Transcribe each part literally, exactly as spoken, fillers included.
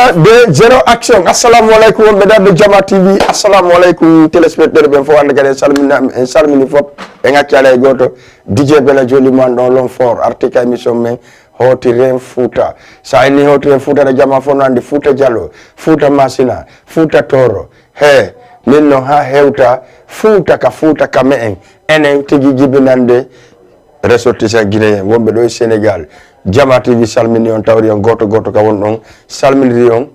De zéro action. Assalamu aleykum wonɓe darde Jama T V. Assalamu aleykum téléspectateur ɓen fof, hannde kadi en salmina, en salmini fof. En accala e gooto. D J Bella Joli man ɗon Lon Fort arti ka émission men Hootiren Fouta. Sa inni Hootiren Fouta, de jama fof no anndi Fouta Jallo, Fouta Masina, Fouta Toro. He, min no ha hewta Fouta ka Fouta ka me'en. Enen tigi jibinande ressortissant guinéen wonɓe ɗo e Sénégal. Jama T V salmini on, tawri on gooto gooto ka won ɗon, salminiri on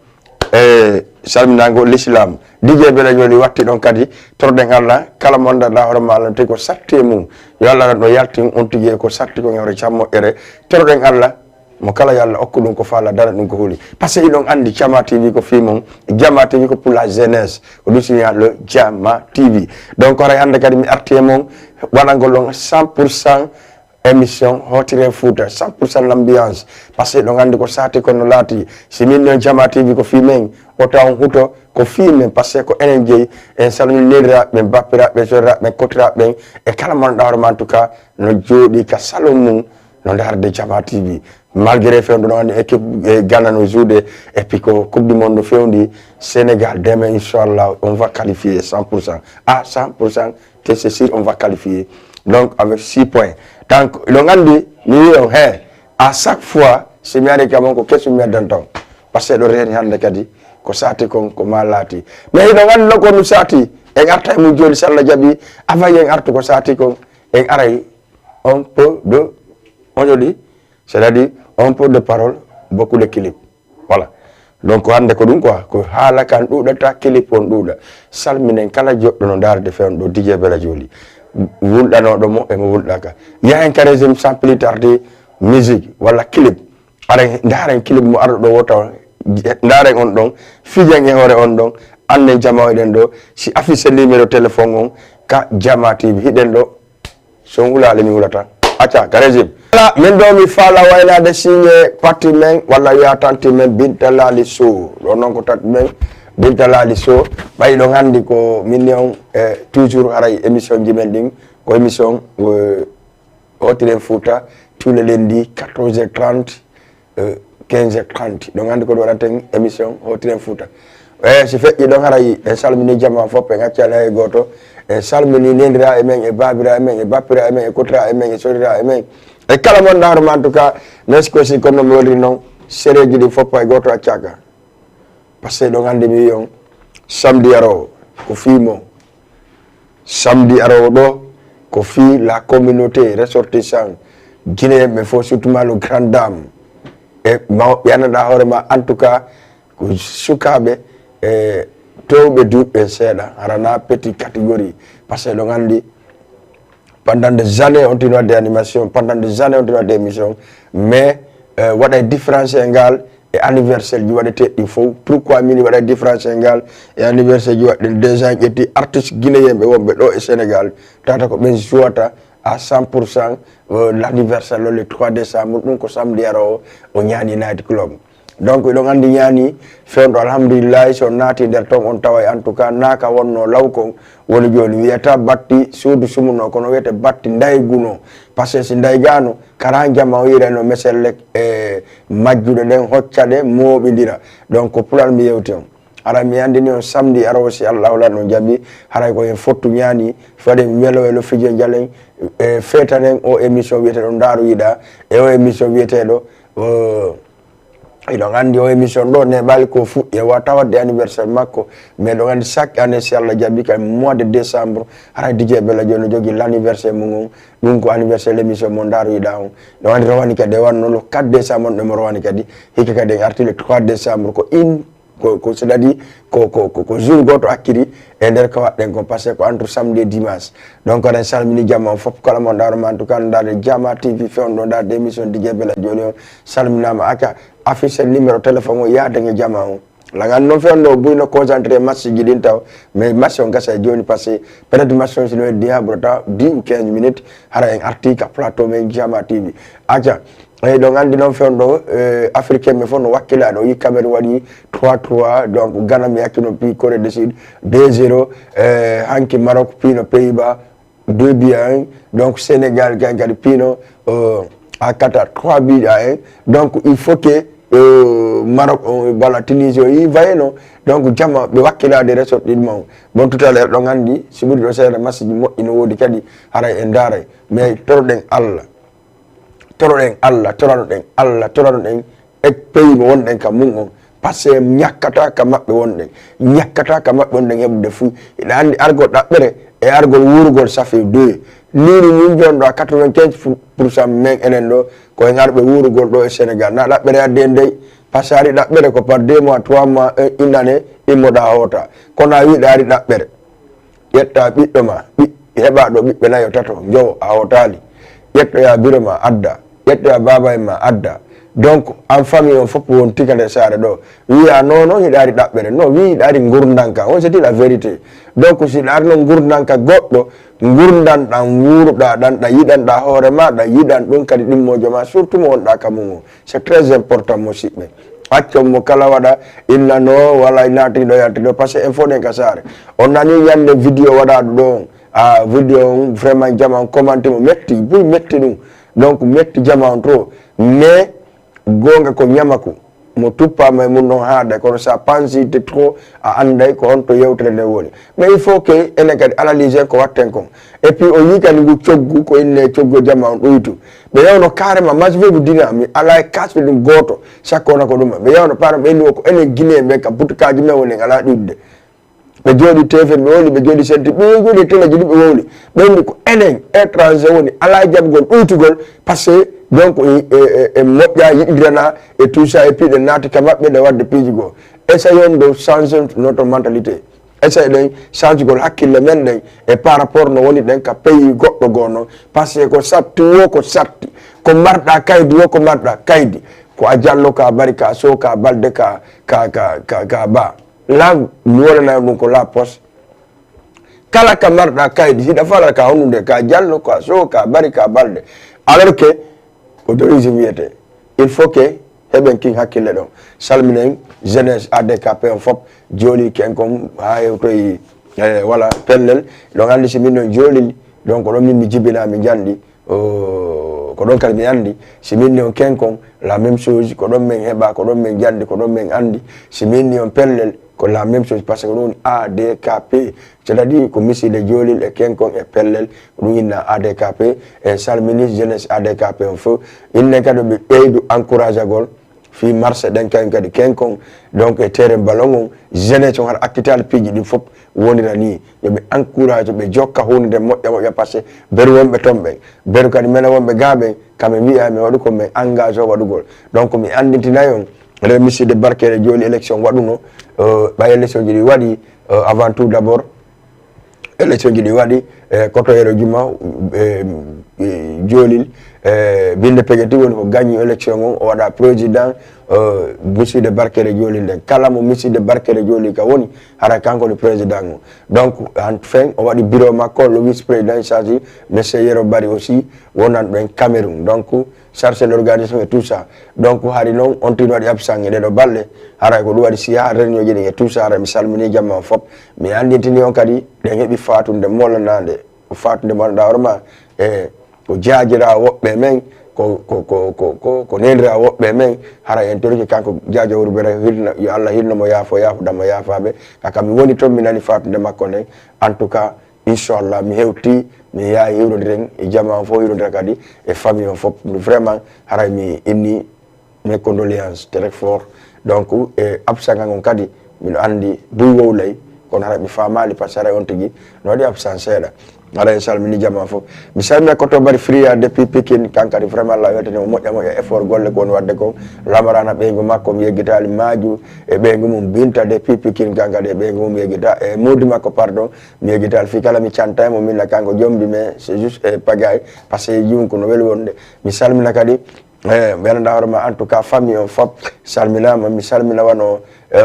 e salminaango l'islam. D J Bella Joli watti ɗon kadi, torɗen Allah, kala mo anndanɗa hoore ma Allah tigi ko satti e mum, yo Allah ɗon ɗo yaltin on tigi e ko satti kon e hoore cam moƴƴere. Torɗen Allah, mo kala yo Allah okku ɗum ko faala, dana ɗum ko huli. Parce que iɗon anndi Jama T V ko fii mon, Jama T V ko pour la jeunesse, ko ɗum sini le Jama T V. Donc, haray hannde kadi mi arti e mon, waɗangol on cent pour cent émission Hootiren Fouta, cent pour cent l'ambiance. Parce que ɗon anndi ko saati kono laati, si min non Jama T V ko fii men, o taw on huto ko fii men, parce que ko enen jeyi. En salmini neliraaɓe ɓen, bappiraaɓe ɓen, soriraaɓe ɓen, kotiraaɓe ɓen, e kala mo anndanɗa hoore ma, en tout cas, no jooɗi ka salon mum, no ndaarde Jama T V. Malgré fewndo, no anndi équipe, eh, Ghana no jouer, et puis ko Coupe du Monde fewndi, Sénégal, demain, inchallah, on va qualifier cent pour cent. À cent pour cent, que c'est sûr, on va qualifier. Donc, avec six points. Donc, ɗon anndi, mi wi on, he, à chaque fois, si mi ari ka mon, ko kesum mi addanta on. Parce que ɗo reeni hannde kadi, ko saati kon, ko ma laati. Mais hiɗon anndi no ko ɗum saati, en arta e mum jooni, si Allah jaɓi, avant en artu ko saati kon, en aray un peu de, on joli, c'est-à-dire un peu de parole, beaucoup de clip. Voilà. Donc, hannde ko ɗum quoi, ko haala kan ɗuuɗata, clip on ɗuuɗa. Salminen kala joɗɗo no ndaarde fewndo ɗo, D J Bella Joli. Wulɗanooɗo mo e mo wulɗaka. Yahen ka régime sans plus tarder, musique walla clip. Aɗa ndaaren clip mo arɗo ɗo wota on. Ndaaren on ɗon. Fijan e hoore on ɗon. Annen jama o eɗen ɗo. Si affiche numéro téléphone on ka Jama T V. Hiɗen ɗo. So on hulaali mi hulata. Acca, ka régime. Voilà, min ɗo mi faala waylaade signé parti men, walla wiya tanti men Binta Laali Sow. Ɗo noon ko tanti men Binta Laali Sow. Ɓay ɗon anndi ko min ni on, eh, toujours haray émission ji men ɗin. Ko émission, eh, Hootiren Fouta, tous les lundis, quatorze heures trente, euh, quinze heures trente. Ɗon anndi ko ɗo waɗaten émission Hootiren Fouta. E si feƴƴi ɗon haray, en salmini jama fof, en accali hay gooto. En salmini nendiraaɓe men, e baabiraaɓe men, e bappiraaɓe men, e kotiraaɓe men, e soriraaɓe men. E kala mon ndaaro ma, en tout cas, merci aussi, kono no mi waɗiri noon, sereeji ɗi fof hay gooto accaaka. Parce que ɗon anndi mi wi on, samedi aroowo, ko fii mon. Samedi aroowo ɗo, ko fii la communauté ressortissante guinéen ɓe fof, surtout ma le grand dame. E mawɓe anndanɗa hoore ma, en tout cas, ko sukaaɓe e towɓe duuɓi ɓen seeɗa, hara na petit catégorie. Parce que ɗon anndi, pendant des années, on tino waɗde animation, pendant des années, on tino waɗde émission, mais, euh, waɗay différence e ngal e anniversaire ji waɗeteeɗi ɗi fof. Pourquoi min waɗay différence e ngal e anniversaire ji waɗɗen? Déjà, en ƴetti artiste guinéen ɓe wonɓe ɗo e Sénégal, tata ko ɓen jouata à cent pour cent, euh, l'anniversaire le trois décembre, ɗum ko samedi aroowo o Ñaani Night Club. Donc, eɗon anndi Ñaani fewndo, alhamdulillahi, so naati nder ton, on taway, en tout cas, naaka wonno law kon woni jooni wiyata batti suudu sumuno, kono wiyete batti ndayguno. Parce que si ndaygaano, kara jama o yirayno meselle e majjuɗe ɗen, hocca ɗe, mooɓindira. Donc, ko pular mi yewti on. Hara mi anndini on samedi aroowo, si Allahu lan on jaɓi, haray ko hen fottu Ñaani, faɗen welo welo, fije jalen, e feetanen o émission wiyeteeɗo Ndaaru Yiɗa, e o émission wiyeteeɗo, euh, Eɗon anndi o émission ɗo neeɓaali ko fuɗɗi e wa tawatde anniversaire makko. Mais eɗon anndi chaque année, si Allah jaɓi, kay mois de décembre, hara D J Bella jooni no jogii l'anniversaire mum on. Ɗum ko anniversaire l'émission mo Ndaaru Yiɗa on. Eɗon anndi rowani kadi e wanno le quatre décembre, ɗum mo rowani kadi. Hikka kadi en arti le trois décembre, ko in, ko, ko, c'est-à-dire ko, ko, ko, ko jour gooto acciri e nder ko waɗɗen kon, parce que ko entre samedi et dimanche. Donc, eɗen salmini jama on fof, kala mo ndaaro ma, en tout cas, no ndaarde Jama T V fewndo, ndaarde émission D J Bella jooni on. Salminaama, acca, affiche numéro téléphone o, yaaden e jama on. Lagan noon fewndo o buyno concentré match ji ɗin taw, mais match on gasa e jooni, parce que peut-être match on sino heddi ha ɓurata dix ou quinze minutes, hara en arti ka plateau men Jama T V. Acca, eyi ɗon anndi noon fewndo, eh, africain men fof no wakkilaa ɗo, yi Cameroun waɗi trois trois, donc Ghana mi accino pi Corée du Sud deux zéro, eh, hanki Maroc piino Pays-Bas, deux buts à un. Donc, Sénégal, kan kadi piino, euh, à Qatar, trois buts à un. Donc, il faut que, euh, Maroc on, walla Tunisie o, yi vaye no. Donc, jama ɓe wakkilaade resort ɗin ma on. Bon, tout à l'heure, ɗon anndi, si ɓuri ɗo seeɗa, masiji moƴƴi no woodi kadi, haray en ndaaray. Mais toroɗen Allah, toroɗen Allah, toranoɗen Allah, toranoɗen e pays mo wonɗen ka mum on. Parce que ñakkata ka maɓɓe wonɗen, ñakkata ka maɓɓe wonɗen heɓude fuu. Hiɗa anndi argol ɗaɓɓere e argol wuurugol, ça fait deux. Nii ni min jonɗo à quatre-vingt-quinze pour cent men enen ɗo, ko en arɓe wuurugol ɗo e Sénégal. Na ɗaɓɓere addi en dey, parce que ari ɗaɓɓere ko par deux mois, trois mois, un, une année, immoɗa hoota. Kono a wiɗa ari ɗaɓɓere. Ƴetta ɓiɗɗo ma, ɓi-, heɓa ɗo ɓiɓɓe nayo, tato, njowo, a hootaali. Ƴettoya biro ma, adda. Ƴettoya baaba en ma, adda. Donc, en famille on fof won tika nder saare ɗo. Wiya, "Non, non, hiɗa ari ɗaɓɓere." Non, wi hiɗa ari ngurndan ka. On, c'est la vérité. Donc, si ɗa arno ngurndan ka goɗɗo, ngurndan ɗan wuuruɗa ɗan, ɗa yiɗanɗa hoore ma, ɗa yiɗan ɗum kadi ɗimmojo ma, surtout mo wonɗa ka mum on. C'est très important, musidɓe. Accon mo kala waɗa, illa no, wala naati ɗo, yalti ɗo, parce que en fof ɗen ka saare. On nani ñande vidéo waɗaɗo ɗo on. Ah, vidéo on, vraiment, jama on commenté mo, metti, buy metti ɗum. Donc, metti jama on trop. Mais, goonga ko ñamaku. Mo tuppama e mum ɗon haada, kono sa pansite trop, a anday ko honto yewtere nden woni. Mais il faut que enen kadi analyser ko watten kon. Et puis, o yii kadi ngu coggu, ko inne coggu jama on ɗuytu. Ɓe yewno carrément, match fo mo dina, mi ala e kasɓe ɗum gooto, sakko wona ko ɗum. Ɓe yewno, par exemple, ɓe inni ko enen Guinéen ɓe, ka butukaaji men woni, en ala ɗuytude. Ɓe jooɗi T F M, ɓe wowli, ɓe jooɗi Sen T V, ɓe jooɗi e téléji ɗi, ɓe wowli. Ɓe inni ko enen étranger woni, ala jaɓgol ɗuytugol, parce que donc, e, e, e, e moƴƴa, yiɗirana, et tout ça, et puis ɗe naati ka maɓɓe, ɗe wadde piiji goo. Essayons de changer notre mentalité. Essaye ɗen changegol hakkille men ɗen e par rapport no woni ɗen ka pays goɗɗo goo non. Parce que ko satti wo ko satti, ko marɗa kaydi wo ko marɗa kaydi. Ko a jallo ka bari ka so ka balde ka, ka, ka, ka, ka ba. Lan mi wonana ɗum ko la poste. Kala ka marɗa kaydi, hiɗa fala ka honnude ka jallo, ka so, ka bari, ka balde. Alors que ko terrorisme wiyete. Il faut que heɓen kin hakkille ɗon. Salminen jeunesse A D K P on fop, jooli ken kon haa hewtoyi, eh, wala pellel. Ɗon anndi si min ɗon joolil, donc ɗon min mi jibina, mi janɗi. Oh, ko ɗon kadi mi anndi, si min ni on ken kon, la même chose, ko ɗon men heɓa, ko ɗon men janɗi, ko ɗon men anndi. Si min ni on pellel, ko la même chose, parce que ko ɗum A D K P, c'est-à-dire ko miside joolil e ken kon e pellel, ko ɗum inna A D K P, e salmini jeunesse A D K P on fof. Innen kadi ɓe ɓeydu encouragagol, fii marché ɗen kayen kadi ken kon, donc e terrain ballon on, jeunesse on hara accitaali piiji ɗin fof wonira ni. Yo ɓe encourage, ɓe jokka huunde moƴƴa moƴƴa, parce que beru wonɓe ton ɓen, beru kadi menen wonɓe gaa ɓen, kamɓe mbiya mi waɗu ko men engage o waɗugol. Donc mi anndintinay on, remiside barkeere jooli élection waɗuno, euh, ɓay élection ji ɗi waɗi, euh, avant tout d'abord, élection ji ɗi waɗi, e kotoyere juma, e, e, joolil, e, binde pegeti woni ko gañi élection on, o waɗa président, e, miside barkere joolil nden. Kala mo miside barkere joolil ka woni, hara kanko ni président on. Donc, enfin, o waɗi bureau makko, le vice président, il s'agit, monsieur Yero Bari aussi, wonan ɗo en Cameroun. Donc, chargé d'organisation et tout ça. Donc, hari noon, on tigi waɗi absent e ɗeɗo balɗe. Haray ko ɗum waɗi si yaha réunion ji ɗin e tout ça, haray mi salmini jamma on fop. Mi anndintini on kadi, ɗen heɓi faatunde molanaande. Ko faatunde mo annduɗaa hoore ma, e ko jaajira woɓɓe men, ko, ko, ko, ko, ko, ko neenira woɓɓe men. Haray en torike kanko Jaajo Wurbere, hirna, yo Allah hirno mo, yaafo, yaafodan mo yaafaaɓe. Ka kam mi woni toon, mi nani faatunde makko nden. En tout cas, inchallah, mi hewti, mi yaha hiwrodiren e jama on fof, hiwrodira kadi e famille on fof. Vraiment, haray mi inni mes condoléances très fort. Donc, e absent ngal ngon kadi, miɗo anndi buy wowlay, kono haray mi faamaali, parce que haray on tigi no waɗi absent seeɗa. Haray en salmini jama on fof. Mi salmina ko to Bari Fria depuis Pikine, kan kadi vraiment Allah weltani mo moƴƴa moƴƴa effort golle ko woni waɗde kon. Lamarana ɓeyngu makko, mi yeggitaali Maaju e ɓeyngu mum Binta depuis Pikine, kan kadi e ɓeyngu mum yeggita, e moodi makko, pardon. Mi yeggitaali fii kala mi canta e mo, min na kanko jombi, mais c'est juste, eh, pagay, parce que jum ko no weli wonde. Mi salmina kadi, eh, mi welanda hoore ma, en tout cas, famille on fop salminama. Mi salmina wano, eh,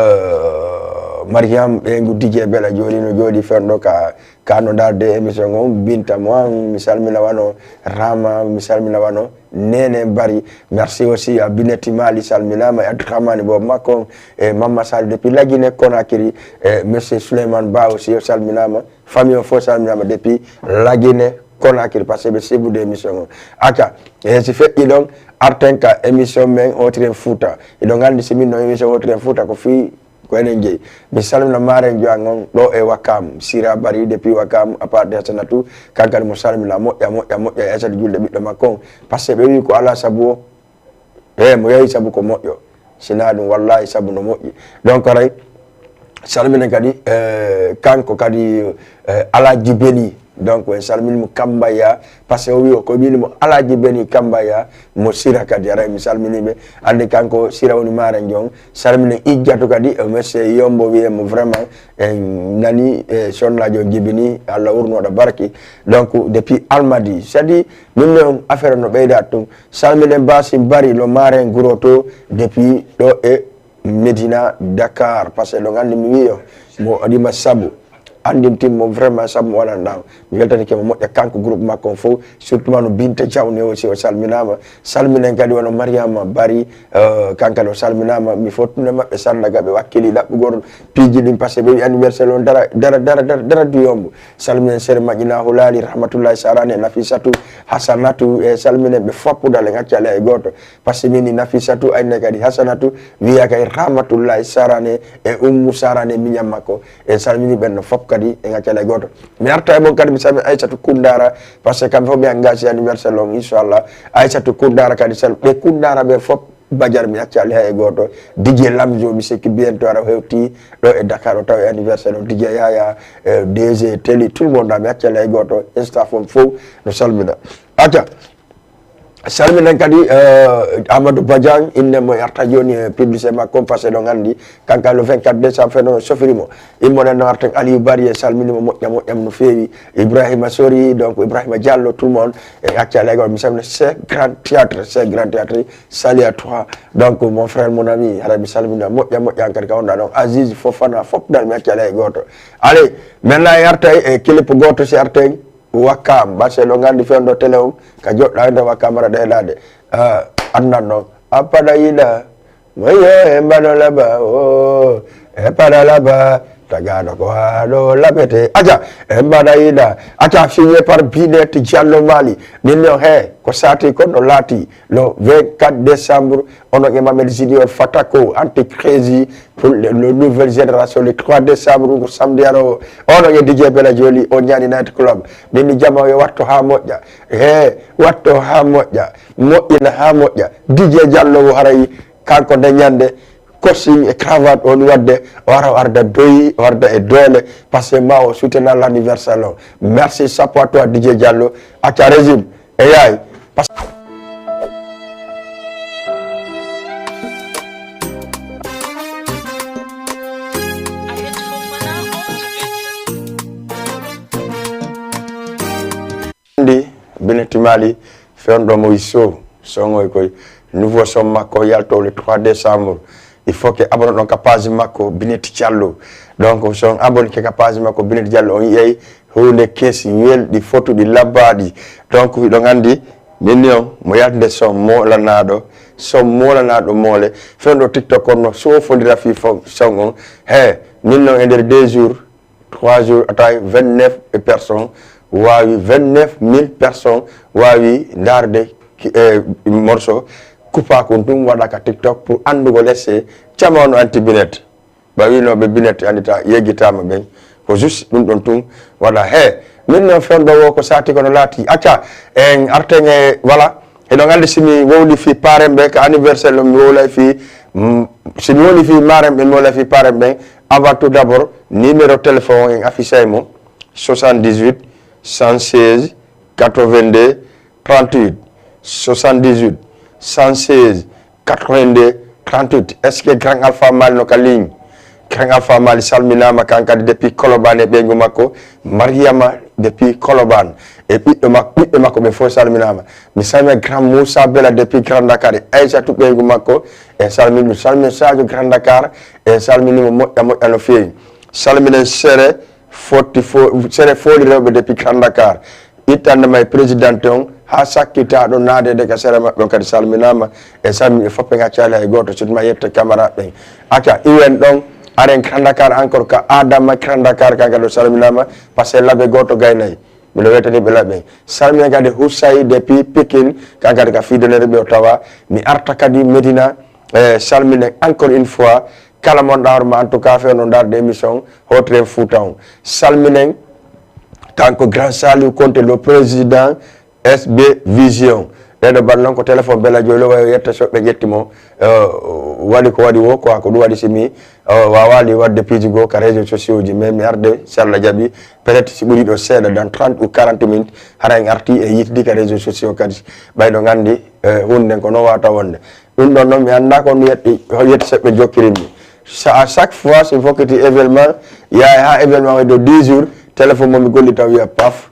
Mariam, ɓeyngu D J Bela, jooni no jooɗi fenɗo ka, ka no darde émission on, Binta mo an, mi salmina wano Rama, mi salmina wano Nene Bari. Merci aussi à Bineti Mali, salminama, e Abdourahmane Bob Makon, e Mamma Sall depuis La Guinée Conakry, e Monsieur Souleymane Ba aussi, o salminama. Famille o fof salminama depuis La Guinée Conakry, parce que ɓe sibude émission on. Aka, e si feƴƴi ɗon, Arten ka émission men Hotiren Fouta. Hiɗon anndi si min no émission Hotiren Fouta ko fii ko enen jeyi. Mi salmina Maren Joang on ɗo e Wakam. Sira Bari depuis Wakam, à part de Hasanatu, kankadi mo salmina moƴƴa, moƴƴa, moƴƴa e Aysatu Julde ɓiɗɗo makko on. Parce que ɓe wi ko alaa sabu o. E mo yehi sabu ko moƴƴo. Sinaa ɗum wallahi sabu no moƴƴi. Donc, aray, salminen kadi, eh, kanko kadi, eh, Alaji Beni. Donc, en salmini mo Kambaya, parce que o wi o ko wini mo Alaji Beni Kambaya, mo Sira kadi, aray mi salmini ɓe. Anndi kanko Sira woni Maren Joang. Salminen Ijjatu kadi, eh, monsieur Yombo wiye mo vraiment, en nani, eh, sonnaajo jibini, Allah wurnoɗo barki. Donc, depuis Almadi, c'est-à-dire, min non affaire no ɓeyda tun. Salminen Basim Bari, lo Maren Guro to, depuis ɗo e Medina, Dakar, parce que ɗon anndi mi wiyo mo waɗima sabu. Anndintin mo vraiment sabu mo waɗan ɗan. Mi weltanike mo moƴƴa kanko groupe makko on fof, surtout ma no Binte Thiaw ne aussi o salminaama. Salminen kadi wano Mariama Bari, eh, kankadi o salminaama. Mi fottude maɓɓe Sandaga ɓe wakkili ɗaɓɓugol piiji ɗin parce que ɓe wi anniversaire on dara, dara, dara, dara, dara du yombo. Salminen Sere Maƴƴina Hulali, Rahmatullahi Sarane, Nafisatu, Hasanatu, e salminen ɓe foppude en accali hay gooto. Parce que min ni Nafisatu, ayne kadi Hasanatu, wiya kay Rahmatullahi Sarane e Ummu Sarane miñam makko. En salmini ɓen no fop kadi en accali hay gooto. Mi arta e mon kadi mi salmini Aysatu Kundara, parce que kamɓe fof ɓe engagé anniversaire on, inchallah. Aysatu Kundara kadi sal-, ɓe Kundara ɓe fop, Bajar mi accali hay e gooto. D J Lamzo mi sikki bientôt ara hewti ɗo e Dakar o taw e anniversaire o. D J Yaya, eh, D J Teli, tout le monde mi accali hay e gooto. Staff on fof no salmina. Acca. Salminen kadi, eh, Amadou Badiane, innde mo yarta jooni e publicité makko, parce que ɗon anndi, kanka le vingt-quatre décembre, feno sofiri mo. Immoɗen no arten Aliou Bari e salmini mo moƴƴa moƴƴam no feewi. Ibrahima Sori, donc Ibrahima Diallo, tout le monde. E acca lego, mi salmina ce grand théâtre, ce grand théâtre, salut à toi. Donc, mon frère, mon ami, hara mi salmina moƴƴa moƴƴa hankadi ka wonɗa ɗon. Aziz Fofana, fop dal mi acca lego gooto. Allez, maintenant e artay e clip gooto si artay. Wakam, base ɗo nganndi fewndo télé on, ka joɗɗa e nder Wakam ara ɗeɗade. Ah, annan noon. A paɗa yiɗa. Moyo e mbaɗo laba, o, e paɗa laba. Tagaɗo ko haa ɗo labete. Aca, e mbaɗa yiɗa. Aca, signé par Binet Diallo Mali. Min noon he, ko sati ko no laati. Le vingt-quatre décembre, onon e Mamed Junior Fatako, Anti Crazy, pour le, le nouvelle génération, le trois décembre, ko samedi arowo. Onon e D J Bella Joli, o ñaani Night Club. Min mi jama yo watto haa moƴƴa. He, watto haa moƴƴa. Moƴƴina haa moƴƴa. D J Diallo o haray, kanko nde ñande, costume e cravate on wadde, o ara o arda doyi, o arda e doole, parce que ma o soutenir l'anniversaire o. Merci, chapeau à toi, D J Diallo. Acca régime. E yaay. Pas- Anndi, Binet Mali, fewndo mo wi so, songoy koy, nouveau son makko yalto le trois décembre. Il faut que abonné ɗon ka page makko, Binet Diallo. Donc, so on abonné ke ka page makko, Binet Diallo, on yiyay huunde kesi, welɗi, fotuɗi, labbaɗi. Donc, hiɗon anndi, min ni on, mo yaltude son moolanaɗo, son moolanaɗo moole. Fewndo TikTok on no sofodira fi fo-, son on. He, min non e nder deux jours, trois jours, a tawi vingt-neuf personnes waawi, vingt-neuf mille personnes waawi ndaarde ki, eh, morceau. Kupa kon ɗum waɗa ka TikTok pour anndugol esse camano anti Binet. Ɓa winoɓe Binet anndita yeggitama ɓen. Ko juste ɗum ɗon tun waɗa. He, min non fewndo wo ko sati kono laati. Acca, en arten e, voilà. Hiɗon anndi si mi wowli fii paren ɓe ka anniversaire ɗum mi wowlay fii, mm, si mi wowli fii maren ɓe mi wowlay fii paren ɓe, avant tout d'abord, numéro téléphone en affiché mo, soixante-dix-huit, cent seize, quatre-vingt-deux, trente-huit, soixante-dix-huit, cent seize, quatre-vingt-deux, trente-huit. Est-ce que Grand Alpha Mali no ka ligne? Grand Alpha Mali salminaama, kan kadi depuis Colobane e ɓeyngu makko, Mariama depuis Colobane e ɓiɗɗo mak-, ɓiɓɓe makko ɓe fof salminaama. Mi salmina Grand Moussa Bella depuis Grand Dakar e Aissatou ɓeyngu makko, en salmini ɗum. Salmina Sadio Grand Dakar, en salmini mo moƴƴa moƴƴa no feewi. Salminen Sere Foti fo-, Sere Fooli rewɓe depuis Grand Dakar. Ittande ma e président on, haa sakkitaaɗo naadede ka sera maɓɓe on kadi salminaama. E salmini ɓe fof ɓe ngaccaali hay gooto, surtout ma yette camarade ɓen. Acca, iwen ɗon, aren Grand Dakar encore ka Adama Grand Dakar, kan kadi o salminaama, parce que labe gooto gaynayi. Miɗo weltani ɓe laɓɓe. Salmina kadi Hussay depuis Pikine, kan kadi ka fidonere ɓe o tawa. Mi arta kadi Medina, eh, salminen encore une fois. Kala mon ɗawruma en tout cas fewno darde émission, hotoren Fouta on. Salminen, kanko Grand Saliou Konté, le président S B Vision. Ɗeɗo ban non ko téléphone Bella Joy, lo wayo yetta soɓɓe ƴetti mo. Eh, waɗi ko waɗi wo, quoi, ko ɗum waɗi si mi, eh, wawali wadde piiji goo ka réseaux sociaux ji, mais mi arde, si Allah jaɓi, peut-être si ɓuri ɗo seeɗa, dans trente ou quarante minutes, hara en arti e yitidi ka réseaux sociaux kadi. Ɓayɗo gandi, eh, hunden ko no wata wonde. Ɗum ɗon noon mi annda ko mi yetti, yetti soɓɓe jokkirimmi. Sa-, à chaque fois, si mi fokkiti événement, yahay ha événement waɗi ɗo dix jours, téléphone mo mi golli taw wiya paf.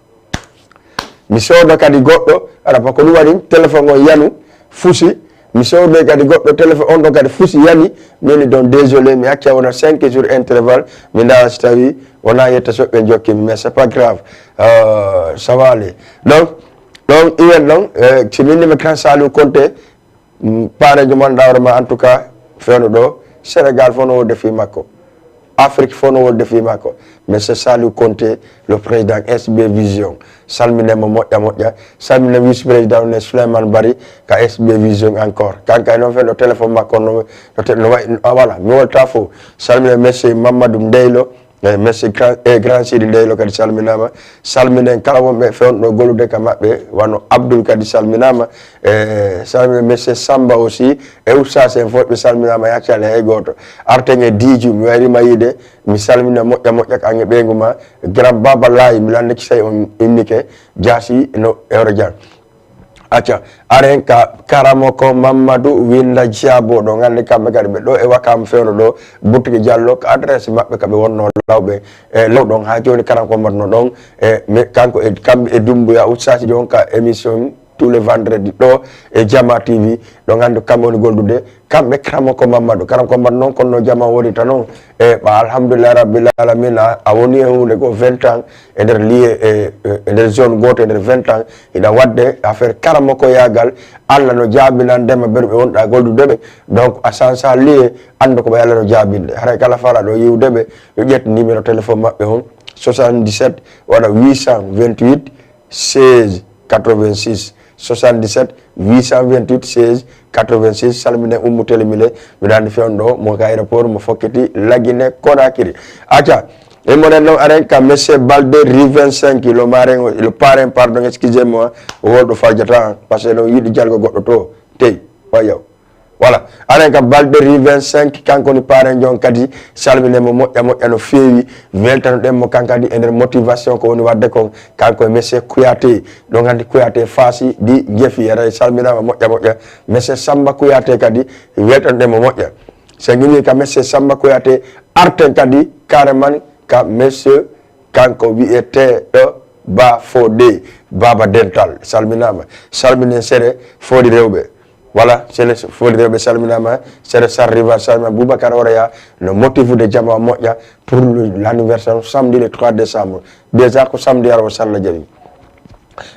Mi soodo kadi goɗɗo, ara pa ko ɗum waɗi, téléphone on yanu, fusi. Mi soodoy kadi goɗɗo téléphone, on ɗon kadi fusi, yani. Min ɗon désolé, mi acca wona cinq jours intervalle, mi ndaara si tawi wona yetta soɓɓe jokkimi, mais c'est pas grave. Euh, ça va aller. Donc, donc, iwen ɗon, eh, si min nima Grand Saliou Konté, mm, parejo mon ɗawrama, en tout cas, fewno ɗo, Sénégal fof no wodde fii makko. Afrique fof no wodde fii makko. Monsieur Saliou Konté, le président S B Vision. Salminen mo moƴƴa moƴƴa. Salminen vice président ne Souleymane Bari ka S B Vision encore. Kanka e noon fewno téléphone makko no, no, te-, no wayi, ah, voilà, mi wolta fof. Salminen monsieur Mamadou Ndeylo, eh, monsieur Grand, eh, Grand Sidi Ndeylo kadi salminama. Salminen kala wonɓe fewndo gollude ka maɓɓe, wano Abdoul kadi salminama. Eh, salminen monsieur Samba aussi. E ustaas en fof ɓe salminaama, yaccale hay gooto. Arten e Diiju, mi wayri ma yiide, mi salmina moƴƴa moƴƴa ka an e ɓeyngu ma. Grand Baba Laay, mi lannde kisay on innike, jaasi no ewre jan. Acca, aren ka Karamoko Mammadu Winda Jaabo, ɗo ngannde kamɓe kadi ɓe ɗo e Wakam fewno ɗo, Butiki Jallo, ka adresse maɓɓe ka ɓe wonno lawɓe, e law ɗon haa jooni karam ko mbatno ɗon, e mi-, kanko e kamɓe e Dumbuya, ustaas ji on ka émission tous les vendredis ɗo e Jama T V, ɗo nganndu kamɓe woni goldude, kamɓe Karamoko Mammadu. Karamoko Mammadu noon, kono no Jama woni tan noon, e ɓa, alhamdulillahi rabbil alamina, a, a woni e huunde ko vingt ans, e nder liye, e, e, e nder zone gooto, e nder vingt ans, hiɗa waɗde affaire Karamoko yaagal, Allah no jaabinan ndema ɓerɓe wonɗa goldude ɓe, donc a sansa liye, anndu ko ɓe Allah no jaabinde. Haray kala fala ɗo yiwde ɓe, yo ƴettu numéro téléphone maɓɓe on, soixante-dix-sept, waɗa huit cent vingt-huit, seize quatre-vingt-six, soixante-dix-sept huit cent vingt-huit seize quatre-vingt-six. Salminen Ummu Tele Mile, mbiɗa anndi fewndo ɗo, mo ka aéroport, mo fokkiti Lagine Conakry. Acca, e monen noon aren ka Monsieur Balde, rue vingt-cinq, le parrain, le parrain, pardon, excusez-moi, o wonɗo faljata, parce que ɗon yiɗi jalgo goɗɗo to, tey, wa yaw. Voilà. Aren ka Balde, rue vingt-cinq, kanko ni parrain jon kadi, salminen mo moƴƴa moƴƴa no feewi, weltanoɗen mo kan kadi e nder motivation ko woni waɗde kon, kanko e Monsieur Kouyaté, ɗon anndi Kouyaté faasi di jefi, ara salminaama moƴƴa moƴƴa, Monsieur Samba Kouyaté kadi, weltanoɗen mo moƴƴa. So en ngi ka Monsieur Samba Kouyaté, arten kadi carrément ka Monsieur kanko wiyeteeɗo Ba Fodé, Baba Dental, salminaama. Salminen sere Fodi Rewɓe. Voilà, sere Fodi Rewɓe salminaama, sere Sar Rival salminaama, Boubacar Oraya, no motivude jama moƴƴa pour le, l'anniversaire samedi le trois décembre. Déjà ko samedi ara o salla jawi.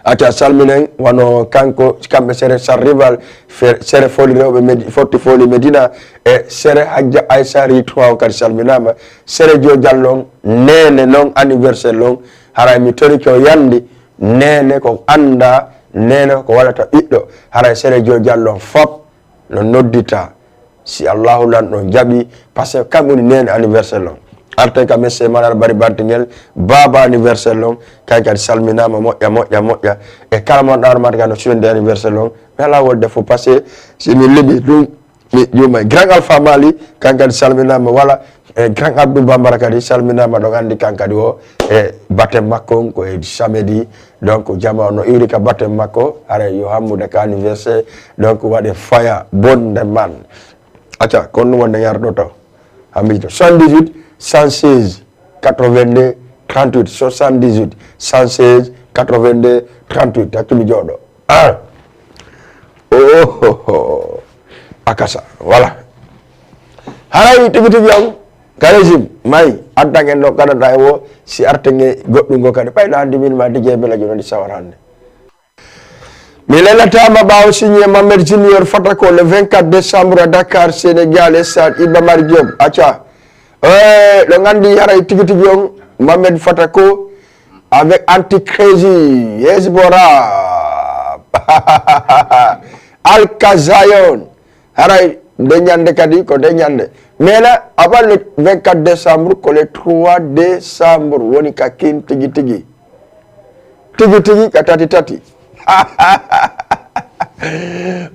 Acca salminen, wano kanko, kamɓe sere Sar Rival, fe-, sere Foli Rewɓe Medi-, Fotti Foli Medina, e sere Hajja Aysari trois on kadi salminaama, sere Jo Jallo on, Neene noon, anniversaire on, haray mi torike o yandi, Neene ko annda, Neene ko waɗata ɓiɗɗo, haray sere Jo Jallo on fop no noddita. Si Allahu lanɗo jaɓi, parce que kam woni neene anniversaire on. Arten ka Monsieur Malal Bari Bantingel, baaba anniversaire on, kay kadi salminaama moƴƴa, moƴƴa, moƴƴa. E kala mon ɗawramaade kadi no suwende anniversaire on, mi alaa wolde fof, parce que si mi limi ɗum, mi juumay. Grand Alpha Mali, kan kadi salminaama, wala, e Grand Abdou Bambara kadi salminaama, ɗon anndi kan kadi o, e baptême makko on ko e samedi, donc jama on no iwri ka baptême makko, haray yo hammude ka anniversaire, donc waɗe faya bonde man. Acca, kono ɗum wonde yardo taw. Ha miijo. Soixante-dix-huit, cent seize, quatre-vingt-deux, trente-huit, soixante-dix-huit, cent seize, quatre-vingt-deux, trente-huit. Accu mi jooɗo. Ah. Oh, oh, oh. Akasa. Voilà. Haray tigi tigi on, ka régime, may, addan en ɗo kadata e wo, si arten e goɗɗum ngo kadi. Ɓayɗo anndi min ma D J Bella Jono ndi sawar hannde. Mi lelataama ɓaawo signé Mohamed Junior Fatako le vingt-quatre décembre à Dakar, Sénégal, stade Iba Mar Diop. Acca. Eh, ɗo nganndi haray tigi tigi on, Mohamed Fatako, Avec Anti Crazy, Hezbollah, Alka Zion. Haray nde ñande kadi ko nde ñande. Mais là, avant le vingt-quatre décembre, ko le trois décembre woni ka kin tigi tigi. Tigi tigi ka tati tati.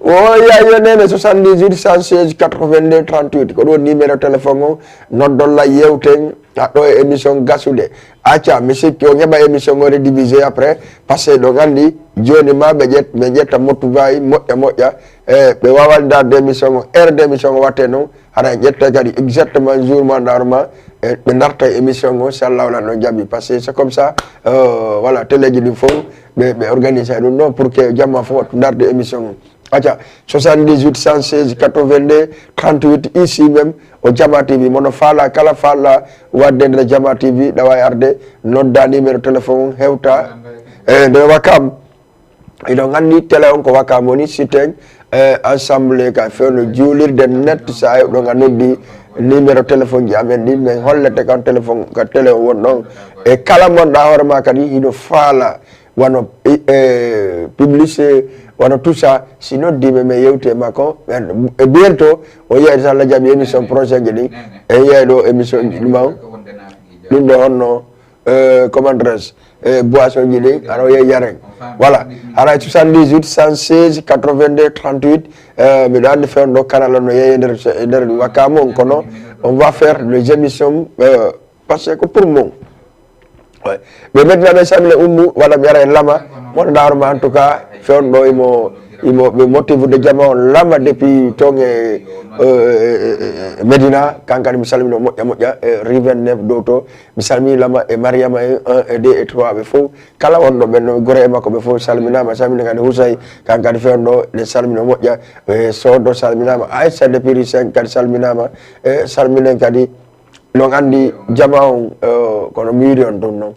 O yayo nene, soixante-dix-huit cent seize quatre-vingt-deux trente-huit. Ko ɗo numéro téléphone o, noddolla, yewten. A ɗo e émission gasude. Acca, mi sikki on heɓa émission o redivisé après, parce que ɗo gandi joni ma ɓe ƴet, ɓe ƴetta mottu bayi moƴƴa moƴƴa. E ɓe wawa darde émission o, heure de émission o watte noon, haɗa ƴetta kadi exactement jour ma darma. E ɓe darta e émission o, si Allah wala no jaɓi, parce que c'est comme ça. Euh, voilà, télé ji ɗin fof ɓe ɓe organisé ɗum noon pour que jamma fof wattu darde émission o. Acca, soixante-dix-huit cent seize quatre-vingt-deux trente-huit, ici même o Jama T V. Mono faala, kala faala wadde nder Jama T V, ɗawa e arde, nodda numéro téléphone, hewta. E nde Wakam, iɗon anndi télé on ko Wakam woni, siten, e ensemble ka fewno juulirde net, sa heɓɗo nga noddi numéro téléphone ji amen ɗi, min hollete kan téléphone ka télé o won ɗon. E kala monɗa hoore ma kadi hino faala wano, e, publicité, wano tout ça, si noddi mi, mi yewti e makko, e bientôt o yiyay, so Allah jaɓi, émission prochain ji ɗin, e yiyay ɗo émission ji ɗum an. Ɗum ɗo honno, euh, comment dirais-je, e boisson ji ɗin, aɗa o yehi yaren. Voilà, haray soixante-dix-huit cent seize quatre-vingt-deux trente-huit, euh, miɗo anndi fewndo ɗo kanal on no yehi e nder, e nder Wakam on, kono on va faire les émissions, euh, parce que ko pour mon. Ouais. Ɓe Medina ɓe salmina Ummu, walla mi ara e Lama, mono darma en tout cas, fewndo ɗo imo, imo ɓe motivude jama on Lama depuis ton e, euh, e, e, e Medina, kankadi mi salmino moƴƴa moƴƴa, e Riven Nef dow to, mi salmini Lama e Mariama e un e deux e trois ɓe fof, kala wonɗo ɓen no gore e makko ɓe fof salminama, salmina kadi Husay, kankadi fewndo ɗo, ɗe salmino moƴƴa, e Sodo salminama, Aissa depuis rue cinq kadi salminama, e salminen kadi, non anndi jama on, euh, kono mi wiiri on ɗum non.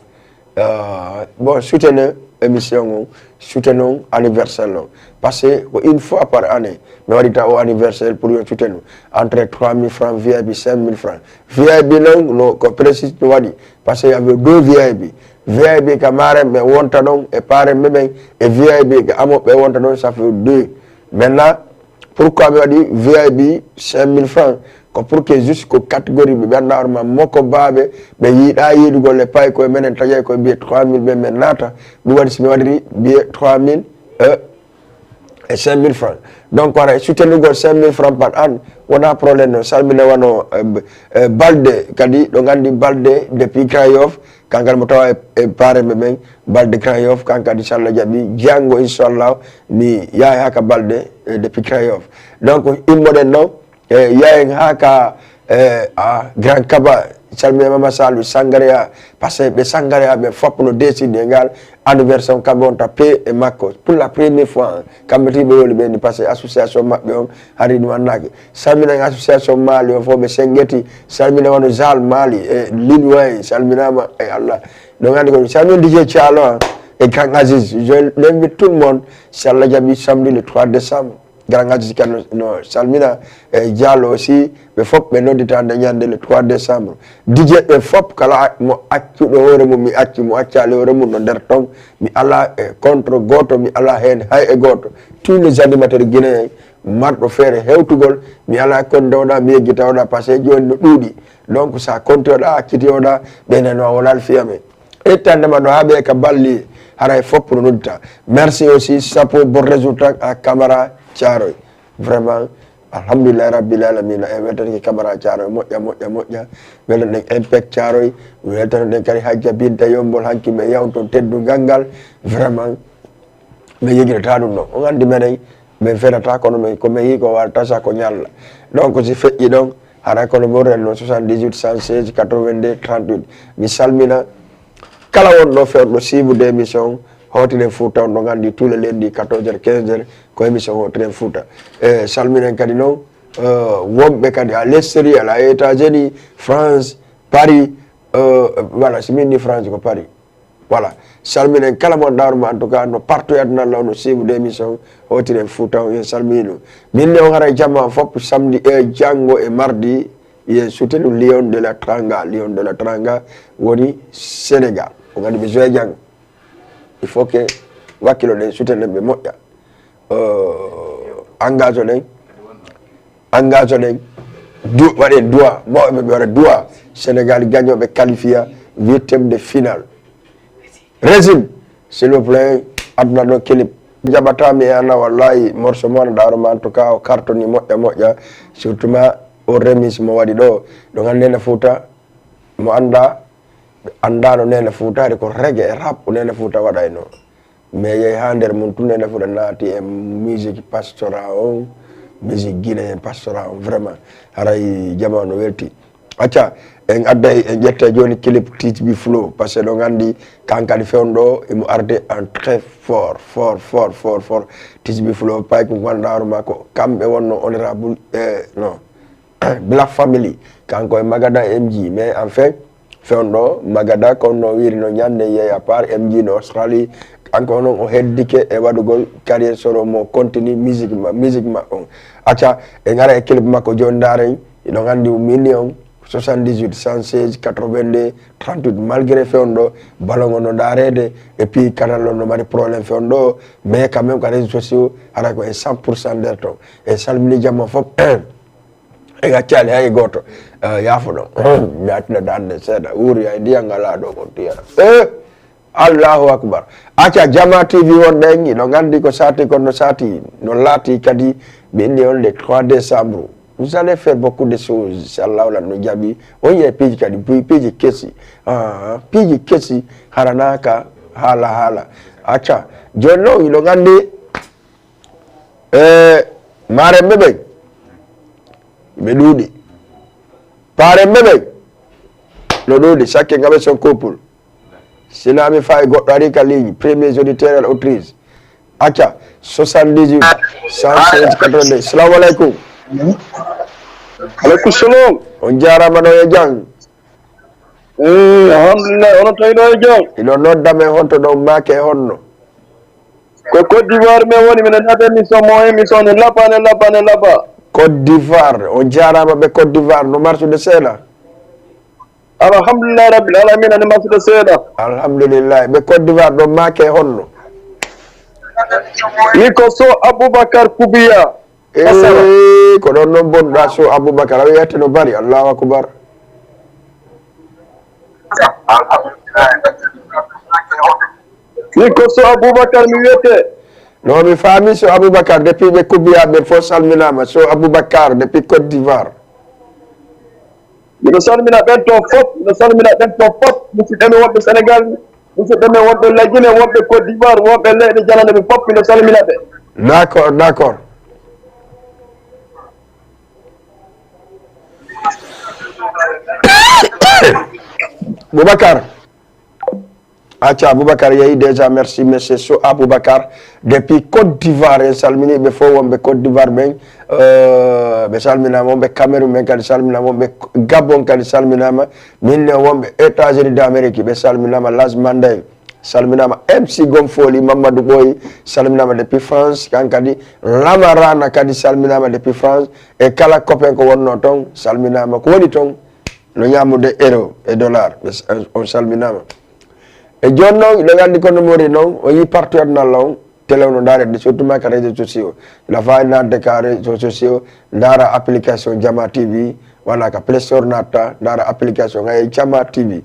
Euh, bon, soutenez émission on, soutenons anniversaire on. Parce que ko une fois par année, mi waɗita o anniversaire pour yo soutenu. Entre trois mille francs V I P, cinq mille francs. V I P non, no, ko précis no waɗi. Parce que y avait deux V I P. V I P ka maren ɓe wonta ɗon, e paren ɓe ɓen, e V I P ka amo ɓe wonta ɗon, ça fait deux. Maintenant, pourquoi mi waɗi V I P cinq mille francs? Ko pour que juste ko catégorie ɓe ɓe annda hoore ma moko baaɓe, ɓe yiɗa yiɗugol e pay koye menen taƴay koye billet trois mille ɓe men naata. Ɗum waɗi si mi waɗiri billet trois mille, euh, e cinq mille francs. Donc, haray soutenugol cinq mille francs par an, wona problème no. Salmina wano, euh, euh, Balde, kadi ɗo gandi Balde depuis Grand Yoff, kanko mo tawa e, e pare ɓe ɓen, Balde Grand Yoff, kanko kadi, so Allah jaɓi, janngo, inchallah, mi yahay haa ka Balde, e, depuis Grand Yoff. Donc, immoɗen ɗon, e, yahen haa ka, e, a, Grand Kaba, salmina Mama Salou, Sangaria, parce que ɓe Sangaria ɓe fop no décidé ngal anniversaire, kamɓe on ta paix e makko. Pour la première fois, kamɓe tigi ɓe woni ɓe ni, parce que association maɓɓe on hari ɗum annaki. Salmina association Mali on fof ɓe sengeti. Salmina wano Zal Mali e Linway, salminama e Allah. Ɗo gandi ko salmin D J Thialo, hein, e Grand Aziz. Je l'invite tout le monde, si Allah jaɓi, samedi le trois décembre. Grand Aziz kan no, no salmina, e Diallo aussi, ɓe fof ɓe noddita nde ñande le trois décembre. D J ɓe fof kala mo accuɗo hoore mum, mi acci, mo accali hoore mum no nder ton. Mi ala e contre goto, mi ala hen hay e goto. Tous les animateurs guinéens, marɗo feere hewtugol, mi ala kon ndewɗa, mi yejjita oɗa, parce que joni no ɗuuɗi. Donc, sa konti oɗa, acciti oɗa, ɓe nani o wala alfiya men. Ittandema no haaɓe ka balli, haray fop no noddita. Merci aussi, chapeau, bon résultat à Camara Thiaroye. Vraiment, alhamdulillah rabbil alamina. E weltanke Camara Thiaroye, moƴƴa, moƴƴa, moƴƴa. Weltanɗen Impact Thiaroye, weltanɗen kadi Hajja Binta Yombol, hanki ɓe yawto teddungal ngal. Vraiment, ɓe yejjitata ɗum ɗo. On anndi menen, min fenata, kono min, ko min yi ko warata sa ko ñalla. Donc, si feƴƴi ɗon, hara kono mo renno soixante-dix-huit cent seize quatre-vingt-deux trente-huit. Mi salmina kala wonɗo fewndo siibude émission Hootiren Fuuta, on ɗon anndi tous les lundis quatorze heures, quinze heures, ko émission Hootiren Fuuta. E salminen kadi noon, euh, wonɓe kadi à l'extérieur, à États-Unis, France, Paris, euh, voilà, si min ni France ko Paris. Voilà. Salminen kala mo darma, en tout cas, no partout e aduna Allah, no siibude émission Hootiren Fuuta on, en salmini ɗum. Min ne on haray jamma fof, samedi e janngo e mardi, yen soutenu Lion de la Teranga. Lion de la Teranga woni Sénégal. Ngadi ɓe joue jang. Il faut que wakkilo ɗen, soutenen ɓe moƴƴa. Euh, engage ɗen, engage ɗen, du-, waɗen duwa, mawɓe ɓe waɗa duwa. Sénégal gagnooɓe qualifié huitième de finale. Régime, s'il vous plaît, aduna ɗo clip. Jaɓata mi e ana wallahi morceau mo ana ɗaro ma en tout cas o cartoni moƴƴa moƴƴa. Surtout ma o remise mo waɗi ɗo. Ɗo ngannde ne Fouta mo annda ɓe anndaano Nene Fuutaare ko reggae e rap o Nene Fuuta waɗayno. Mais yehi haa nder mum tun Nene Fuuta naati e musique pastora on, musique guinéen pastora on vraiment haray jama no welti. Acca en adday en ƴetta jooni clip Teach B Flow parce que ɗon anndi kan kadi fewndo imo arde en très fort fort fort fort fort. Teach B Flow pay ko ganduɗa hoore makko kamɓe wonno honorable e non Black Family kanko e Magada M G mais enfin fewndo Magada kono no wiri no ñande yeeya par M G no Australie kanko noon o heddike e waɗugol carrière solo mo continue musique ma musique ma on. Acca en ara e clip makko joni ndaren iɗon anndi o million soixante-dix-huit cent seize quatre-vingt-deux trente-huit malgré fewndo balon o no ndareede e puis canal on no mari problème fewndo mais quand même ko réseaux sociaux haray ko e cent pour cent nder ton. En salmini jamma fof. En accaali hay gooto. Eh, yaafo ɗon. Mi accuɗa daande seeɗa. Wuuri hay ndiyam ngalaa ɗo ko ndiyam. Eh, Allahu Akbar. Acca Jama T V wonɓe en, iɗo nganndi ko saati kono no saati. No laati kadi mi inni on le trois décembre. Vous allez faire beaucoup de choses. Si Allahu lan no jaɓi. On yiyay piiji kadi, pi- piiji kesi. Ah, piiji kesi haranaaka haala haala. Acca. Jooni noon iɗo nganndi E maaremɓe ɓen ɓe ɗuuɗi. Paaremɓe ɓen no ɗuuɗi. Sakke ngaɓe son couple. Sina mi fayi goɗɗo ari ka ligne premier auditeur al autrice. Acca soixante-dix-huit cent seize quatre-vingt-deux. Salamu aleykum. Aleykum salam. On jarama no e jang. Eh, alhamdulillah, onon tawi ɗo e jam. Ino nodda men honto ɗon maake e honno. Ko Côte d'Ivoire men woni, mino naata émission mo émission ne lapa ne lapa ne lapa. Côte d'Ivoire, on jarama ɓe Côte d'Ivoire, no marsude seeɗa. Alhamdulillah rabbil alamina ne marsude seeɗa. Alhamdulillah, ɓe Côte d'Ivoire ɗon maake e honno. Mi ko so Aboubacar Koubiya. Asara. Eey, ko ɗon noon bonɗa so Aboubacar, a wiyate no bari, Allahu Akbar. Min ko so Aboubacar mi wiyete. No mi faami so Aboubacar depuis ɓe kubbiyaɓe fof salminama so Aboubacar depuis Côte d'Ivoire. Miɗo salmina ɓen toon fof, miɗo salmina ɓen toon fof, musidɓe men wonɓe Sénégal, musidɓe men wonɓe Lagine, wonɓe Côte d'Ivoire, wonɓe leyɗe janane ɓe fof, miɗo salmina ɓe. D'accord, d'accord. Boubacar. Acca Aboubacar yehi déjà, merci monsieur Sow Aboubacar depuis Côte d'Ivoire, en salmini ɓe fof wonɓe Côte d'Ivoire ɓen, euh, ɓe salminama, wonɓe Cameroun ɓen kadi salminama, wonɓe Gabon kadi salminama, min ne wonɓe États-Unis d'Amérique ɓe salminama, Las Mandeng salminama, M C Gom Foli Mamadou Ɓoyi salminama depuis France, kan kadi Lamarana kadi salminama depuis France, e kala copain ko wonno toon salminama, ko woni toon no ñamude euro e dollar, ɓe s- on salminama. E jooni noon iɗo nganndi kono mori noon o yii partout aduna Allah on télé o no ndaarede surtout ma ka réseau sociaux. Ila fawi naatde ka réseau sociaux ndaara application Jama T V, walla ka Play Store naatta ndaara application hay Jama T V.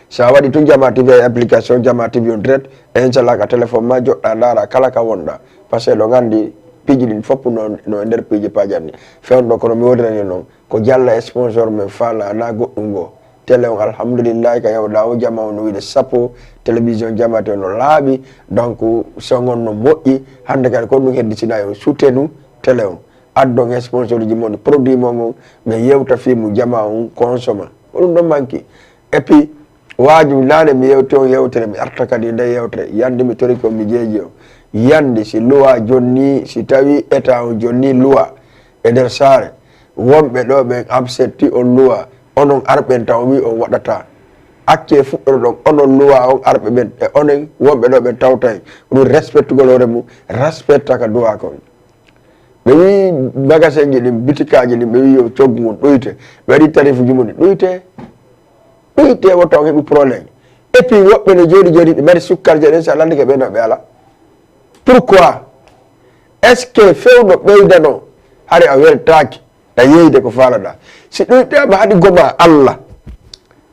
So a waɗi tun Jama T V hay application Jama T V on direct e inchallah ka téléphone ma joɗɗa ndaara kala ka wonɗa. Parce que ɗo nganndi piiji ɗin fof no no e nder piiji pajanɗi fewndo kono mi woodinani noon ko jalla sponsor men faala ana goɗɗum goo. Télé on alhamdulillahi ka yawɗa o jama o no wiide sappo, télévision jama te no laaɓi, donc son on no moƴƴi, hannde kadi ko ɗum heddi sina yo soutenu télé on, addon sponsor uji mon, produit mon on, ɓe yewta film jama on consoma, ko ɗum ɗon manki. Et puis waaju naane mi yewti on yewtere mi arta kadi nde yewtere yande mi tori ko mi jeeji on, yande si loi jonni si tawi état on jonni loi e nder saare, wonɓe ɗo ɓen accepti on loi, onon arɓen taw wi on waɗata. Acce fuɗɗoɗon onon loi on arɓe ɓen e onen wonɓe ɗo ɓen tawta en ɗum respectugol hoore mum, respecta ka duwa kon. Ɓe wi magasin ji ɗin bitikaji ɗin ɓe wi yo coggu ngun ɗuyte, ɓe waɗi tarifuji mum ɗi ɗuyte. Ɗuyte wota on heɓi problème. Et puis woɓɓe no jooɗi jooɗi ɓe mari sukkarje ɗen, so a landike ɓe no ɓe ala. Pourquoi? Est ce que fewno ɓeydano? Hari a weltaaki a yeyde ko faalaɗa. Si ɗuytaama haɗi goma Allah,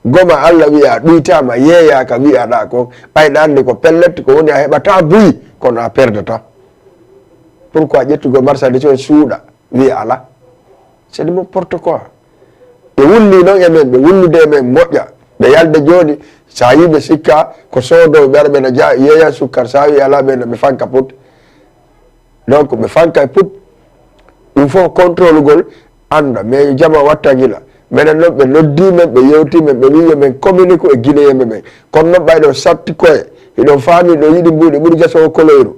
goma Allah wiya a ɗuytaama, yeeyaaka wiyaɗa ko, ɓayɗa anndi ko pellet ko woni a heɓata buy, kono a perdata. Pourquoi ƴettugol marchandise on suuɗa wiya ala? C'est du n'importe quoi. Ɓe wulli noon e men, ɓe wullude e men moƴƴa. Ɓe yalde jooni, so a yii ɓe sikka ko soodooɓe, ɓe ara ɓe na jaa yeeya sukkar, so a wi ala ɓe na ɓe fanka put. Donc ɓe fanka e put. Ɗum fof contrôle gol annda, mais yo jama watta gila. Menen noon ɓe noddi men, ɓe yewti men, ɓe wi yo men communique e Guinéen ɓe ɓen. Kono noon ɓayɗo satti koye, hiɗon faami ɗo yiɗi mbuuɗi ɓuri jaso o koloyru.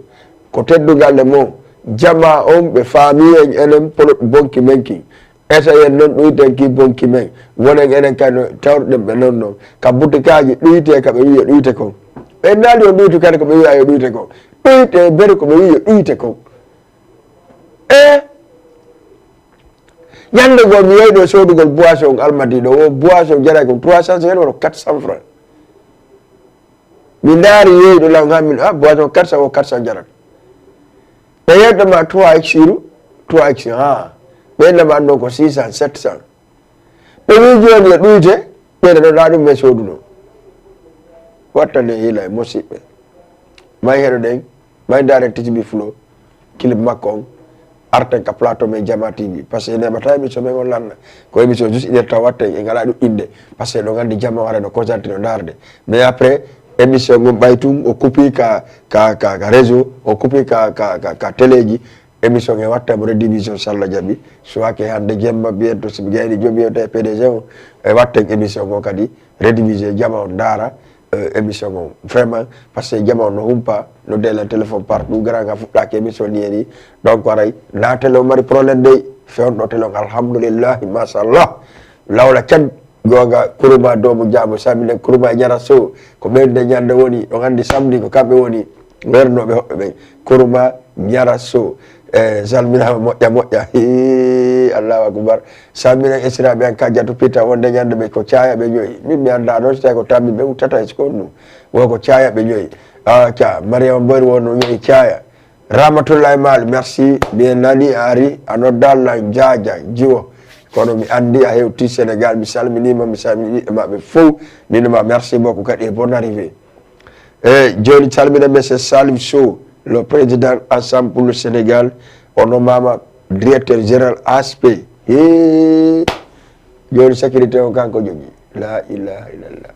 Ko teddungal e mon. Jama on ɓe faami en enen polo bonki men kin. Essayen noon ɗuyten ki bonki men. Wonen enen kay no tawruɗen ɓe noon noon. Ka butikaaji ɗuyte ka ɓe wi yo ɗuyte kon. Ɓe naali on ɗuytu kadi ko ɓe wiya yo ɗuyte kon. Ɗuyte beri ko ɓe wi yo ɗuyte kon. E ñande goo mi yehi ɗo soodugol boisson almadi ɗo, wo boisson jarata ko trois cent cinquante walla quatre cent francs. Mi ndaari yehi ɗo law ngam min, ah, boisson quatre cent o quatre cent jarata. Ɓe yedda ma trois x iru, trois x, ha. Ɓe yedda ma ɗon ko six cent, sept cent. Ɓe wi jooni e ɗuyte, ɓe ɗo ɗa ɗum men sooduno. Wattane hila e musiɓɓe. May heɗo ɗen, may ndaaren Tijbi Flow, clip makko on, arten ka plateau men Jama T V. Parce que neɓata émission men on lanna. Ko émission juste une heure tan watten, en ngala ɗum inde. Parce que ɗo nganndi jama wara no concentré no ndaarde. Mais après, émission on ɓay tun, o kupi ka, ka, ka, ka réseau, o kupi ka, ka, ka, ka téléji. Émission e watta mo redivision so Allah jaɓi. Suwake hannde jemma biyen to si mi gayni jomi o tawi P D G o. E watten émission o kadi redivisé jama on ndaara, eh, émission o. Vraiment, parce que jama on no humpa, no dela téléphone partout, gara nga fuɗɗaki émission ni eni. Donc aray, na télé o mari problème dey, fewndo télé on, alhamdulillahi, machallah. Lawla can, gonga, Kuruma, doomu jaamu, samine, Kuruma e Ñara Sow, ko ɓeyde ñande woni, on andi samedi ko kamɓe woni, wernooɓe hoɓɓe ɓen. Kuruma, Ñara Sow, e salminaama moƴƴa, moƴƴa. Hii, Allahu akbar. Salmina esiraaɓe an ka jatu pita wonde ñande ɓe ko caaya ɓe ƴoyi. Min mi annda noon si tawi ko tammi ɓe uttata e ko ɗum. Wo ko caaya ɓe ƴoyi. Ah, ca, Mariama Boyri wonno ƴoyi caaya. Rahmatullahi Maal, merci. Mi nani a ari, a nodda lan jaaja, jiwo. Kono mi anndi a hewti Sénégal, mi salminiima, mi salmini ɓiɓɓe maɓɓe fof. Min ma merci beaucoup kadi e bonne arrivée. E jooni salmina Monsieur Salif Sow, le président Ensemble pour le Sénégal, o nommaama directeur général A S P. Hee, jooni sécurité o kanko jogii. La ilaha illallah.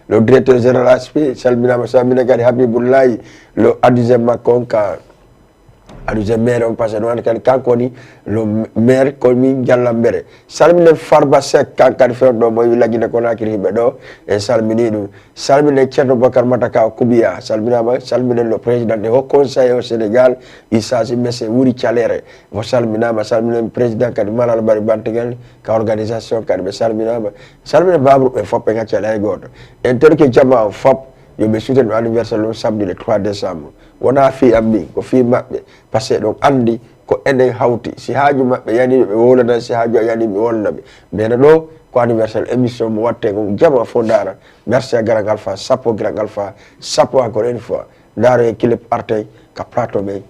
Le directeur général A S P salminaama, salmina kadi Habibullahi, le adjoint makko on ka adjoint maire on, parce que ɗum woni kadi kanko woni le maire commune Jallambere. Salminen Farba Seck, kan kadi fewndo mo wi Lagine Conakry hiɓe ɗo, en salmini ɗum. Salminen Ceerno Bokar Mataka o Kubiya, salminaama, salminen le président des hauts conseillers au Sénégal, il s'agit monsieur Wuri Calere, mo salminaama, salminen président kadi Malal Bari Bantigel, ka organisation kadi ɓe salminaama. Salminen Babru ɓe fof ɓe ngaccaali hay gooto. En torike jama o fof, yo ɓe suutan anniversaire o samedi le trois décembre. Wonaa fii am min, ko fii maɓɓe. Parce que ɗon anndi ko enen hawti. Si haaju maɓɓe yani, ɓe wowlana, si haaju a yani, ɓe wowlana ɓe. Mais no ɗo ko anniversaire émission mo watte ngon, jama fof ndaara. Merci à Grand Alpha, chapeau Grand Alpha, chapeau encore une fois. Ndaaro e clip artey ka plateau men.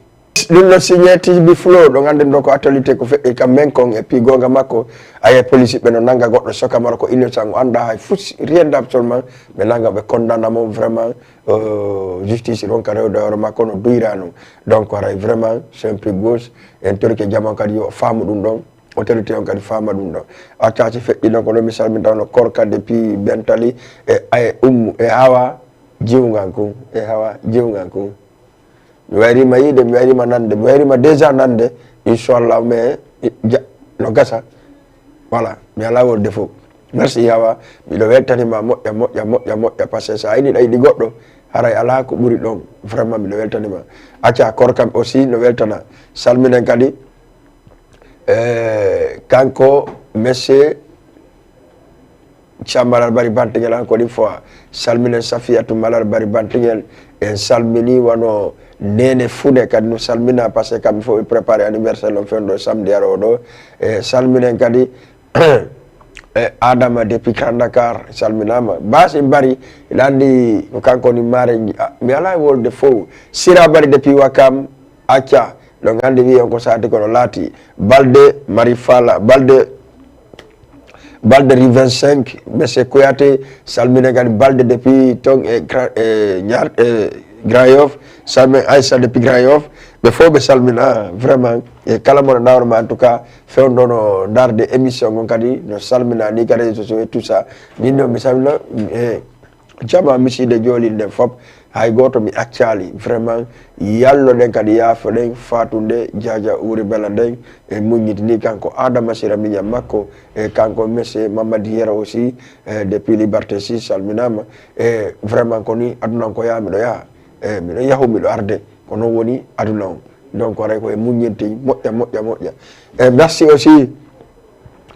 Ɗum no signé T V Flow, ɗo ngannden ɗo ko actualité ko feƴƴi kam men kon, et puis goonga makko, aye police ɓe no nannga goɗɗo soka maro ko innocent, o annda hay fus, rien d'absolument, ɓe nannga ɓe condamna mo vraiment, euh, justice ronka rewde hoore makko no duyra non. Donc haray vraiment c'est un peu gauche, en torike jama kadi yo faamu ɗum ɗon, autorité on kadi faama ɗum ɗon. Accaci feƴƴi ɗon ko ɗo mi salmintawno Korka depuis Bentali, e aye Ummu, e Hawa, jiwngan kun, e Hawa, jiwngan kun. Mi wayriima yiide, mi wayriima nande, mi wayriima déjà nande, inchallah, mais ja-, no gasa. Voilà, mi alaa wol défaut. Merci Hawa, miɗo weltanima moƴƴa, moƴƴa, moƴƴa, moƴƴa, parce que so a ini ɗa yiɗi goɗɗo, haray alaa ko ɓuri ɗon. Vraiment, miɗo weltanima. Acca, Korkam aussi no weltana. Salminen kadi, eh, kanko, monsieur, Thiam Malal Bari Bantigel, encore une fois, salminen Safiyatu Malal Bari Bantigel, en salmini wano Nene Fude kadi no salmina, parce que kamɓe fof ɓe préparé anniversaire on fewndo samedi arowo ɗo. E salminen kadi E Adama depuis Grand Dakar, salminaama. Basi Bari, ina anndi ko kanko woni maare. Mi alaa e wolde fof. Sira Bari depuis Wakam, acca. Ɗon anndi wi on ko saati kono laati. Balde, Mari Fala, Balde, Balde rue vingt-cinq, Monsieur Kouyaté, salmina kadi Balde depuis ton e Gra-, e Ñar-, e Grand Yoff, salmin Aïssa depuis Grand Yoff. Ɓe fof ɓe salmina vraiment. E kala mo nawrma en tout cas, fewndo no darde émission ngon kadi, no salmina ni ka réseaux sociaux et tout ça. Min noon mi salmina, e jama misiide jooli nden fop, hay gooto mi accaali. Vraiment, yalloɗen kadi yaafoɗen fatunde jaaja uri bela nden, e muññitini kanko Adama Sira miñam makko, e kanko Monsieur Mamadi Yero aussi, e depuis Liberté six salminaama. E vraiment ko ni aduna on ko yaa miɗo yaha, e miɗo yahu miɗo arde, ko noon woni aduna on. Donc aray ko e muññinti moƴƴa, moƴƴa, moƴƴa. E merci aussi,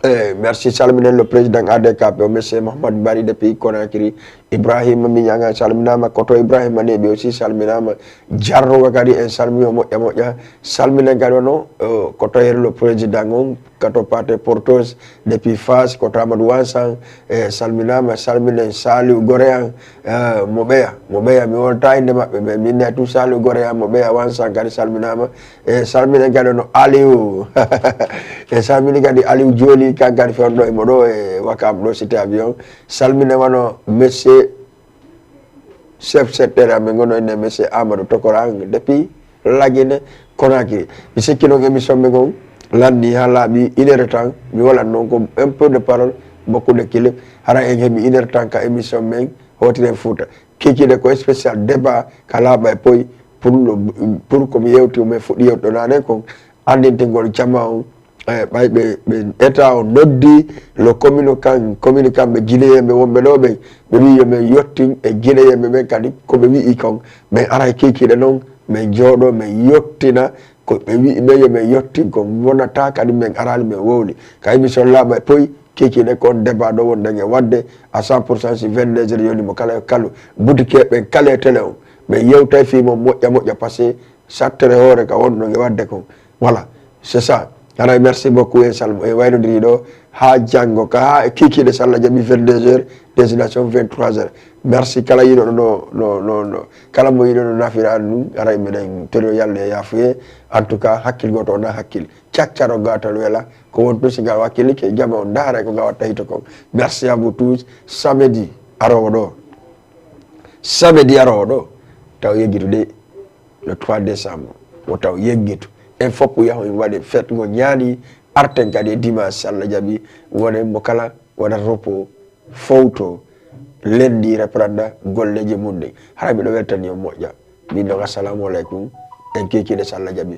e merci salminen le président A D K P o Monsieur Mohamed Bari depuis Conakry. Ibrahima Miñanga salminaama, koto Ibrahima Neeɓi aussi salminaama. Jarruga kadi en salmii o moƴƴa, moƴƴa. Salminen kadi wano, e, koto yer le président on, kato Pate Portos depuis Fass, koto Amadou Wansan, e salminaama, salminen Saliou Goreyan, e mo ɓeya, mo ɓeya, mi wolta innde maɓɓe, mais min ne tout Saliou Goreyan, mo ɓeya Wansan kadi salminaama. E salminen kadi no Aliou. E salmini kadi Aliou Jooli, kan kadi fewndo e mo ɗo e Wakam ɗo cité avion. Salminen wano monsieur chef secteur amen ngono ene monsieur Amadou Tokorang depuis Lagine Conakry. Mi sikki noon émission men on lanni ha laaɓi une heure de temps. Mi walan noon ko un peu de parole, beaucoup de clip. Hara en heɓi une heure de temps ka émission men Hotiren Fouta. Kikiɗe ko spécial débat ka laaɓa e poy pour le, pour ko mi yewti, o men fuɗɗi yewtude naane kon anndintingol jama on. E ɓay ɓe, ɓe état o noddi le communiquant, communiquant ɓe guinéen ɓe wonɓe ɗo ɓen, ɓe wi yo men yettin e guinéen ɓe ɓen kadi ko ɓe wi'i kon. Men ara e kikiɗe noon, men jooɗo men yettina ko ɓe wi'i men yo men yettin kon. Wonata kadi men arali men wowli ka émission laaɓa e poy. Kikiɗe kon débat ɗo wonɗen e waɗde à cent pour cent si vingt-deux heures yoni mo kala e kalu. Boutique ɓen kala e télé on, ɓe yewtay fii mo moƴƴa moƴƴa, parce que sattere hoore ka wonɗon e waɗde kon. Voilà, c'est ça. Haray merci beaucoup en salmo, en waynodiri ɗo haa janngo ka, haa e kikiɗe, so Allah jaɓi, vingt-deux heures, destination vingt-trois heures. Merci kala yiɗoɗo no, no, no, no, kala mo yiɗoɗo nafira ɗum, haray miɗen tori o yalla e yaafuye. En tout cas, hakkil gooto wona hakkil. Caccaro gaatal wela, ko won tun si ngal wakkilike, jama on ndaara ko ngal watta hito kon. Merci à vous tous. Samedi aroowo ɗo. Samedi aroowo ɗo. Taw yeggitude le trois décembre. Mo taw yeggitu. En fof yahu en waɗe fête ngo ñaani. Arten kadi e dimanche, si Allah jaɓi. Wonen mo kala waɗa repos, fowto, lundi reprenda golleeji mum ɗin. Hara miɗo weltani on moƴƴa. Min noon, assalamu aleykum. En kikiɗe, si Allah jaɓi.